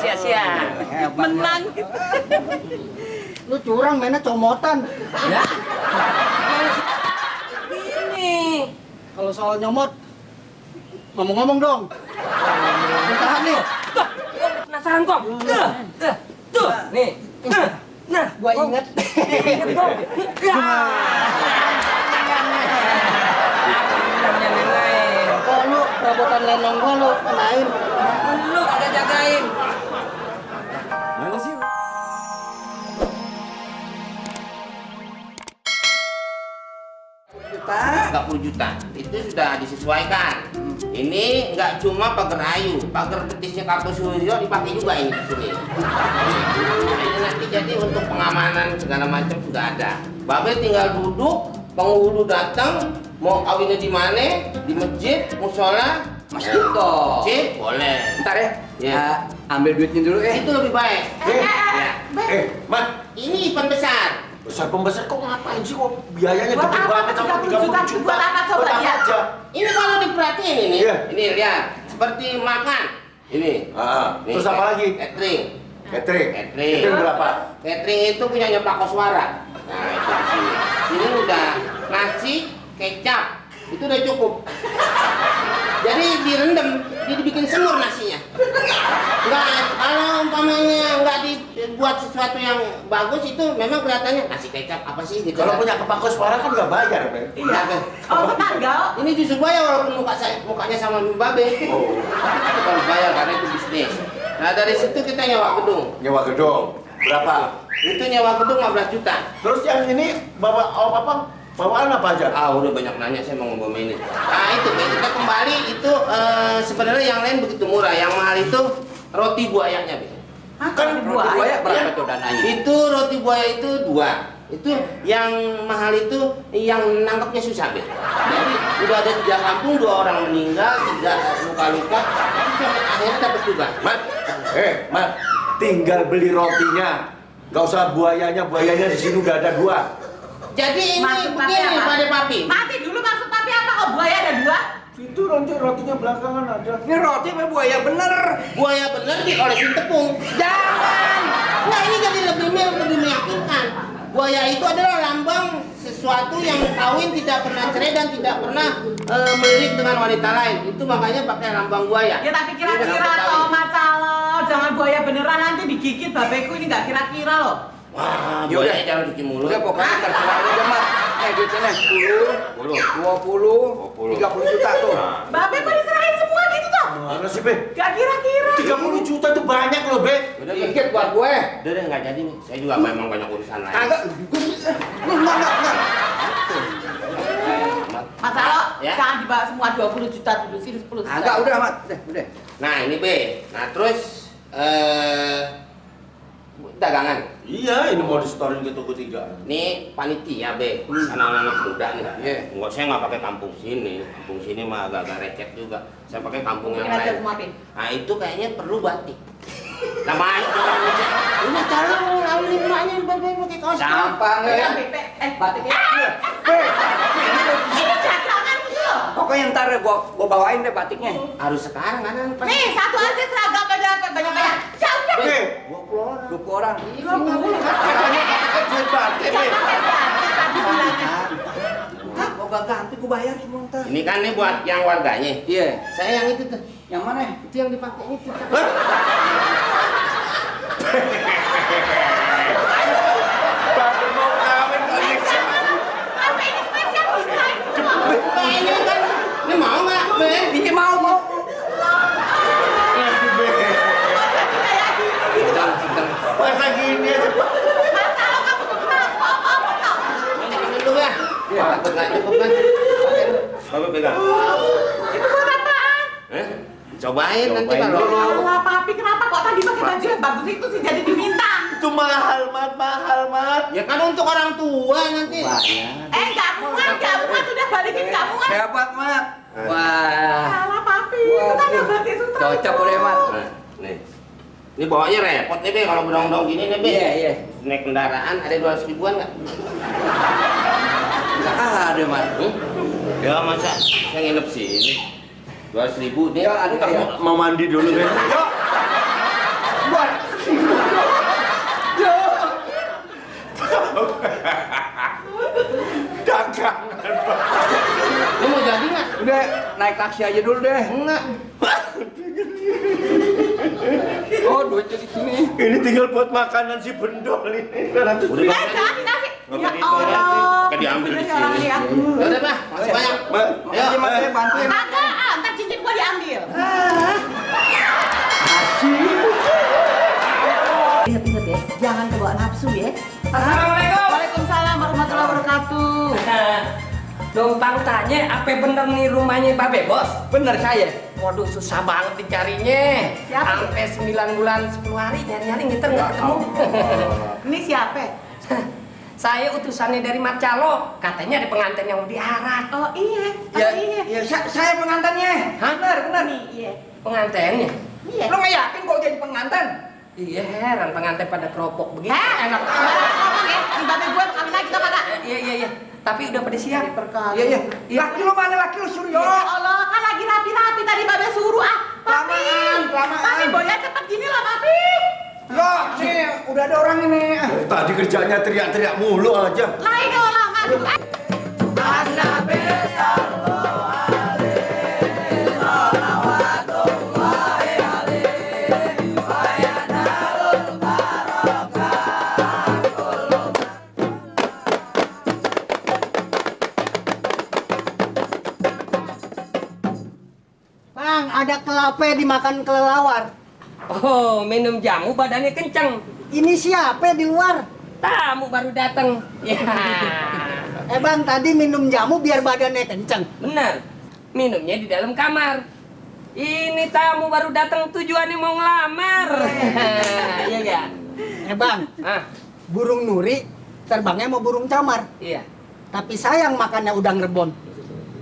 sia-sia. Menang. Lu curang mainnya comotan. Ya. Ini. Kalau soal nyomot, ngomong-ngomong dong. Tahan nih. Penasaran kok. Tuh, nih. Nah, Gua inget. Kok lu perabotan lenong gua lu kenain? Lu ada jagain. Mana sih? Juta, 30 juta itu sudah disesuaikan. Ini nggak cuma pagar ayu, pagar betisnya Kartosuryo dipakai juga ini di sini. Ini nanti jadi untuk pengamanan segala macam sudah ada. Babe tinggal duduk, penghulu datang, mau kawinnya di mana? Di masjid, musola, Masjid dong. masjid boleh. Bentar ya. Ya. Ambil duitnya dulu Itu lebih baik. Ya. Mat, Ini event besar. besar pembesar kok ngapain sih kok biayanya Buat gede apa? banget sama 30 juta? Buat apa coba Buat apa ya? aja? Ini kalau diperhatiin ini, Iya. ini lihat seperti makan. Ini. Nih, Terus apa lagi? Catering. Catering. Catering. Catering berapa? Catering itu punyanya Pak Koswara. Nah, itu di sini. Ini udah nasi, kecap. Itu udah cukup. Jadi direndam, dibikin semur nasinya. Enggak, kalau umpamanya nggak dibuat sesuatu yang bagus itu memang kelihatannya nasi kecap apa sih gitu. Kalau punya kepakos suara kan nggak bayar, Ben. Iya. Oh, tetangga. Ini justru bayar walaupun mukanya sama Babe. Oh. Tapi kita harus bayar karena itu bisnis. Nah dari situ kita nyewa gedung. Nyewa gedung. Berapa? Itu nyewa gedung 15 juta. Terus yang ini bawaan apa aja? Ah udah banyak nanya saya mau ngomong ini. Nah itu kita kembali itu sebenarnya yang lain begitu murah. Yang mahal itu roti buayanya. Kan Buaya berapa Iya. tuh dananya? Itu roti buaya itu 2. Itu yang mahal itu yang nangkepnya susah Be. Jadi udah ada 3 kampung, 2 orang meninggal, 3 luka-luka. Itu sampai akhirnya dapat juga. Mat, tinggal beli rotinya. Gak usah buayanya di sini udah ada 2. Jadi ini Maksud papi begini apa? Pak Papi. Mati dulu maksud papi apa kok buaya ada 2? Itu nanti rotinya belakangan ada. Ini roti apa buaya bener? Buaya bener diolesin tepung. Jangan. Nah ini jadi lebih meyakinkan. Buaya itu adalah lambang sesuatu yang kawin tidak pernah cerai dan tidak pernah melirik dengan wanita lain. Itu makanya pakai lambang buaya. Ya tapi kira-kira toh masalah. Jangan buaya beneran nanti digigit babeku ini nggak kira-kira loh. Wah, Yaudah. buaya jangan cuci mulut. Udah pokoknya terserah aja Mat. Duitnya nih 10, 20, 30 juta tuh. Babe kok diserahin semua gitu toh? Mana sih, Be? Gak kira-kira. 30 juta itu banyak loh, Be. Udah Dikit buat gue. Udah deh nggak jadi nih. Saya juga memang banyak urusan lain. Agak. Enggak. Masalah Ya. jangan dibawa semua 20 juta dulu sini 10 juta. Agak udah Mat. Udah. Nah ini B. Nah terus dagangan. Iya, ini mau di-storein ke toko 3. Ini panitia B, anak-anak muda nih. Iya. Enggak, saya nggak pakai kampung sini. Kampung sini mah agak-agak receh juga. Saya pakai kampung yang Mungkin aja lain. semua pin. Nah itu kayaknya perlu batik. Nama ini cara ngawin emaknya pakai kaos. Gampang ya. Batiknya. Ini dagangan gitu loh. Pokoknya ntar gua bawain deh batiknya. Harus sekarang kan? Nih satu aja seragam banyak-banyak. Jauh deh. Oke. 20 orang. 20 orang. Katanya pakai duit batik, Be. Mau gak ganti gua bayar semua ntar. Ini kan nih buat yang warganya. Iya. Saya yang itu tuh. Yang mana? Itu yang dipakai itu. Bapak mau kawin kok nyiksa. Apa ini spesial desain? Kayaknya kan. Ini mau nggak, Ben? Iya mau. Masa gini aja, Pak. Masalah kamu tuh kenapa? Apa tau? Ini dulu ya. Iya. Takut nggak cukup kan? Bapak pegang. Itu buat apaan? Cobain nanti Cobain kalau. dulu. Allah papi kenapa kok tadi pakai baju yang bagus itu sih jadi diminta? Itu mahal, Mat. Ya kan untuk orang tua nanti. Nggak muat udah balikin nggak muat. Hebat Mat. Wah. Salah papi, itu kan yang berarti sutra. Cocok udah Mat. Nah, nih. Ini bawanya repot nih, Be, kalau bedong-bedong gini nih, Be. Iya. Naik kendaraan ada 200 ribuan nggak? Enggak ada Mat. Ya masa saya nginep sini. 200 ribu nih. Ya ada kayak Mau mandi dulu, Ben. Yuk. naik taksi aja dulu deh. Enggak. Oh, duitnya di sini. Ini tinggal buat makanan si Bendol ini. 200 ribu. Jangan dikasih. Nggak Ya begitu, nanti. Allah. Nggak diambil di Bener orang sini. ya. Ya udah, Pak. Masih banyak. Mak, Ayo, Mas, saya bantuin. Kagak, ntar cincin gua diambil. Ingat-ingat ya, jangan kebawa nafsu ya. Assalamualaikum. Waalaikumsalam warahmatullahi wabarakatuh. Numpang tanya, apa bener nih rumahnya Babe Bos? Bener saya. Waduh, susah banget dicarinya. Siapa? Sampai 9 bulan 10 hari nyari-nyari ngiter nggak ketemu. Ini siapa? Saya utusannya dari Macalo. Katanya ada pengantin yang mau diarak. Oh iya, Ya, oh iya. ya saya pengantinnya. Hah? Bener. Nih, iya. Pengantinnya? Iya. Lo nggak yakin kok jadi pengantin? Iya, heran pengantin pada keropok begitu. Enak. Ngomong ya, di babe gua kawin lagi tau kagak? Iya. Tapi udah pada siap. Iya. Laki lo mana laki lo Suryo? Ya Allah, kan lagi rapi-rapi tadi babe suruh Papi. Kelamaan. Papi boya cepet gini loh, Papi. Lo, nih udah ada orang ini. dari tadi kerjanya teriak-teriak mulu aja. Lah ini orang ngaduk. Bang, ada kelape dimakan kelelawar. Oh, minum jamu badannya kenceng. Ini siapa di luar? Tamu baru datang. Ya. Bang, tadi minum jamu biar badannya kenceng. Benar. Minumnya di dalam kamar. Ini tamu baru datang tujuannya mau ngelamar. Iya enggak? Bang, Ah, burung nuri terbangnya mau burung camar. iya. Tapi sayang makannya udang rebon.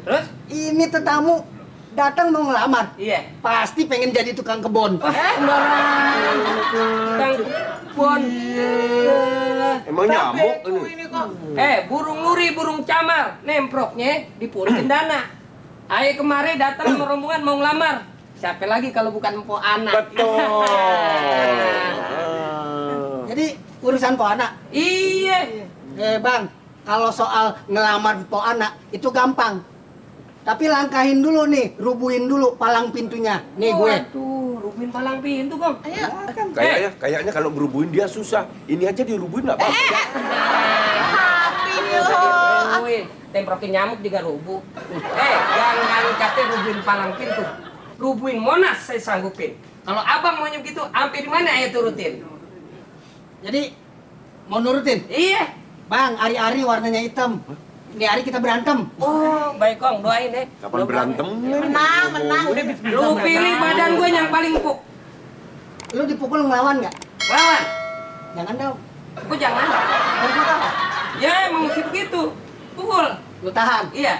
Terus? Ini tetamu datang mau ngelamar. Iya. Pasti pengen jadi tukang kebun. Tukang kebun. Emang nyamuk ini. Burung nuri, burung camar, nemproknya di puri cendana. Ayo kemari datang sama rombongan mau ngelamar. Siapa lagi kalau bukan empok anak? Betul. Jadi urusan po anak. Iya. Bang, kalau soal ngelamar po anak itu gampang. Tapi langkahin dulu nih, rubuhin dulu palang pintunya. Nih gue. Waduh, rubuhin palang pintu, Kong. Ayo. Kayaknya kalau ngerubuhin dia susah. Ini aja dirubuhin nggak apa-apa. Papi nih lo. Rubuhin. Temprokin nyamuk juga rubuh. Jangan katanya rubuhin palang pintu. Rubuhin Monas saya sanggupin. Kalau abang maunya begitu, hampir di mana ayo turutin? Jadi mau nurutin. Iya. Bang, ari-ari warnanya hitam. Ini hari kita berantem. Oh, baik Kong, doain deh. Kapan berantem? Menang. Udah Lu pilih badan gue yang paling empuk. Lu dipukul ngelawan nggak? Lawan. Jangan dong. Gue jangan. Ya emang mesti begitu. Pukul. Lu tahan. Iya.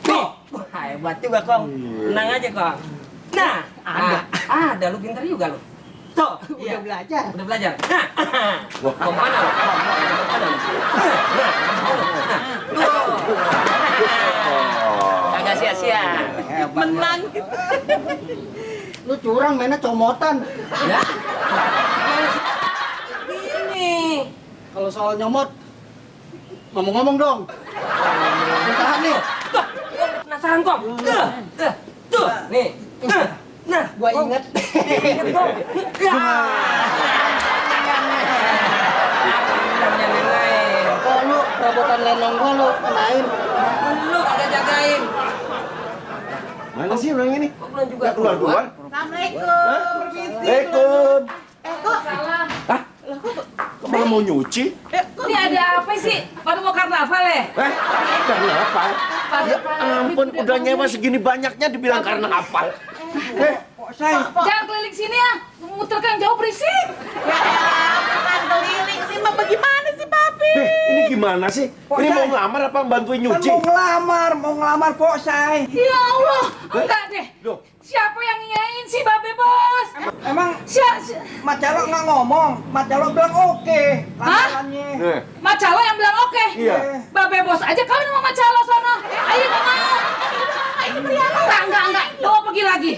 Wah, hebat juga Kong. Tenang aja Kong. Nah, ada lu pintar juga lu. Tuh, Udah belajar. Udah belajar. Nah, mau mana lu? Kagak sia-sia. Menang. Lu curang mainnya comotan. Ya. Ini. Kalau soal nyomot, ngomong-ngomong dong. Lu tahan nih. Tuh, penasaran Kong. Tuh, nih. Nah, Gua inget. inget Kong. Kok lu perabotan lenong gua lu kenain. Lu kagak jagain. Mana sih orang ini? Kok belum juga Nggak keluar-keluar? Assalamualaikum. Permisi. Waalaikum. Kok Salam. Kok malah mau nyuci? Ini ada apa sih? Baru mau karnaval ya? Karena apa? Ya ampun, udah nyewa segini banyaknya dibilang karena apa? Jangan keliling sini ya. Muter kan jauh berisik. Ya elah, bukan keliling. Ini mah bagaimana sih, Papi? Ini gimana sih? Ini mau ngelamar apa bantuin nyuci? Mau ngelamar Pok Say. Ya Allah, enggak deh. Loh. Siapa yang nyain si Babe Bos? Emang Si Macalo nggak ngomong, Macalo bilang oke lamarannya. Nih, Macalo yang bilang oke. Iya. Babe Bos aja kawin sama Macalo sana. Ayo nggak mau. Ini prialan. Enggak. Lo pergi lagi.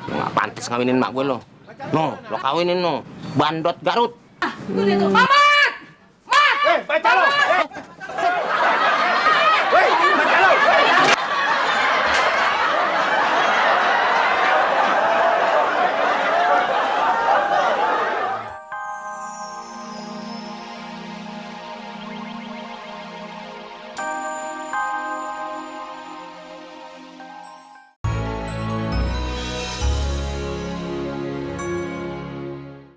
Nggak pantas ngawinin mak gue lo. No, lo kawinin no. Bandot Garut. Tuh lihat tuh. Mama